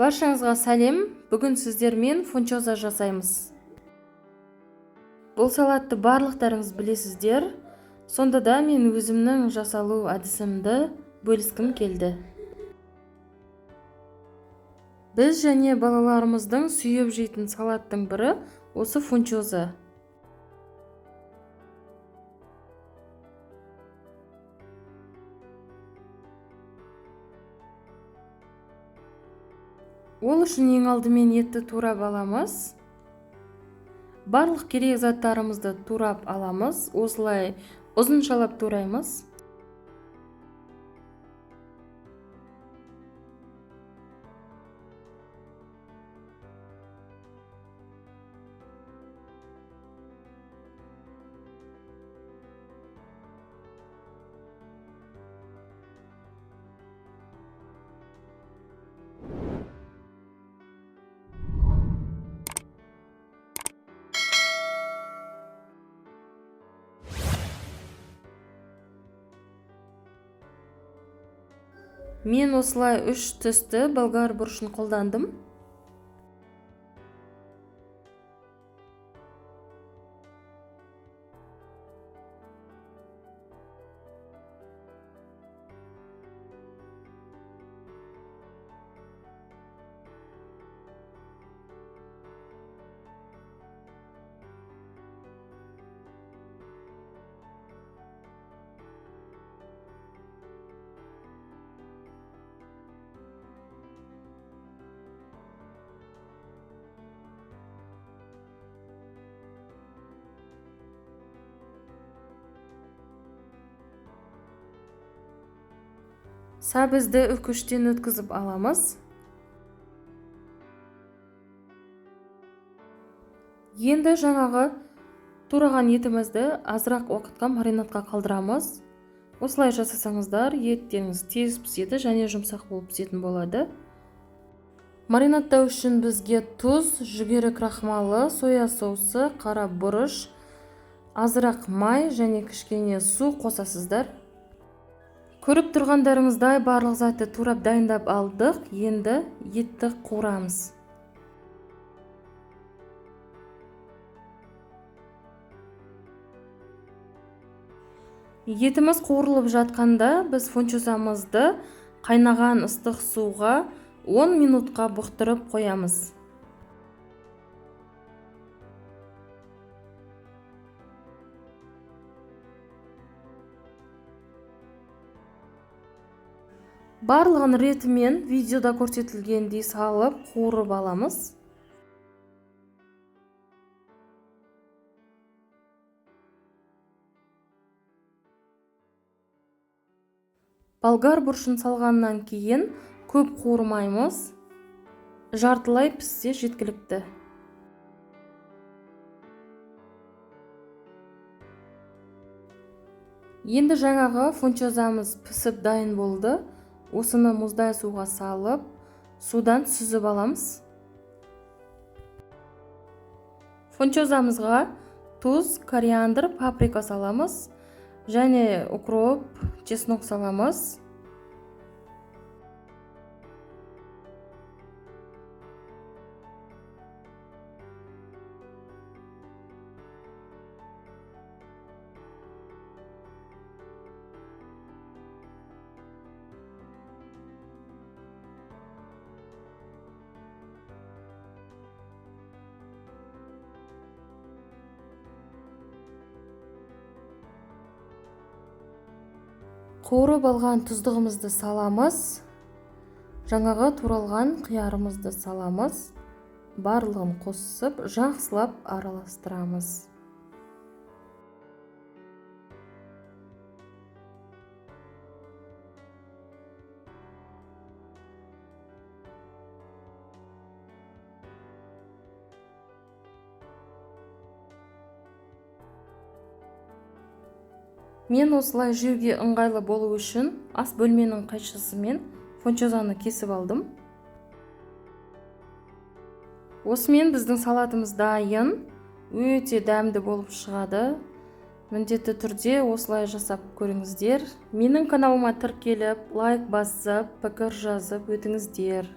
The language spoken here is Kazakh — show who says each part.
Speaker 1: Баршаңызға сәлем. Бүгін сіздермен фунчоза жасаймыз. Бұл салатты барлықтарыңыз білесіздер. Сонда да мен өзімнің жасалу әдісімді бөліскім келді. Біз және балаларымыздың сүйіп жейтін салаттың бірі осы фунчоза. Ол үшін ең алдымен етті турап аламыз. Барлық керек заттарымызды турап аламыз. Осылай ұзыншалап тураймыз. Мен осылай 3 түсті болгар бұрышын қолдандым. Сәбізді үкіштен өткізіп аламыз. Енді жаңағы тураған етімізді азырақ уақытқа маринадқа қалдырамыз. Осылай жасасаңыздар, еттеріңіз тез піседі және жұмсақ болып пісетін болады. Маринадтау үшін бізге тұз, жүгері крахмалы, соя соусы, қара бұрыш, азырақ май және кішкене су қосасыздар. Көріп тұрғандарыңыздай барлық затты турап дайындап алдық. Енді етті қуырамыз. Етіміз қуырылып жатқанда біз фунчозамызды қайнаған ыстық суға 10 минутқа бұқтырып қоямыз. Барлығын ретімен видеода көрсетілгендей салып қуырып аламыз. Болгар бұрышын салғаннан кейін көп қуырмаймыз. Жартылай піссе жеткілікті. Енді жаңағы фунчозамыз пісіп дайын болды. Осыны мұздай суға салып, судан сүзіп аламыз. Фунчозамызға тұз, кориандр, паприка саламыз және укроп, чеснок саламыз. Қуырып алған тұздығымызды саламыз. Жаңағы туралған қиярымызды саламыз. Барлығын қосып, жақсылап араластырамыз. Мен осылай жеуге ыңғайлы болу үшін ас бөлменің қайшысымен фунчозаны кесіп алдым. Осымен біздің салатымыз дайын. Өте дәмді болып шығады. Міндетті түрде осылай жасап көріңіздер. Менің каналыма тіркеліп, лайк басып, пікір жазып өтіңіздер.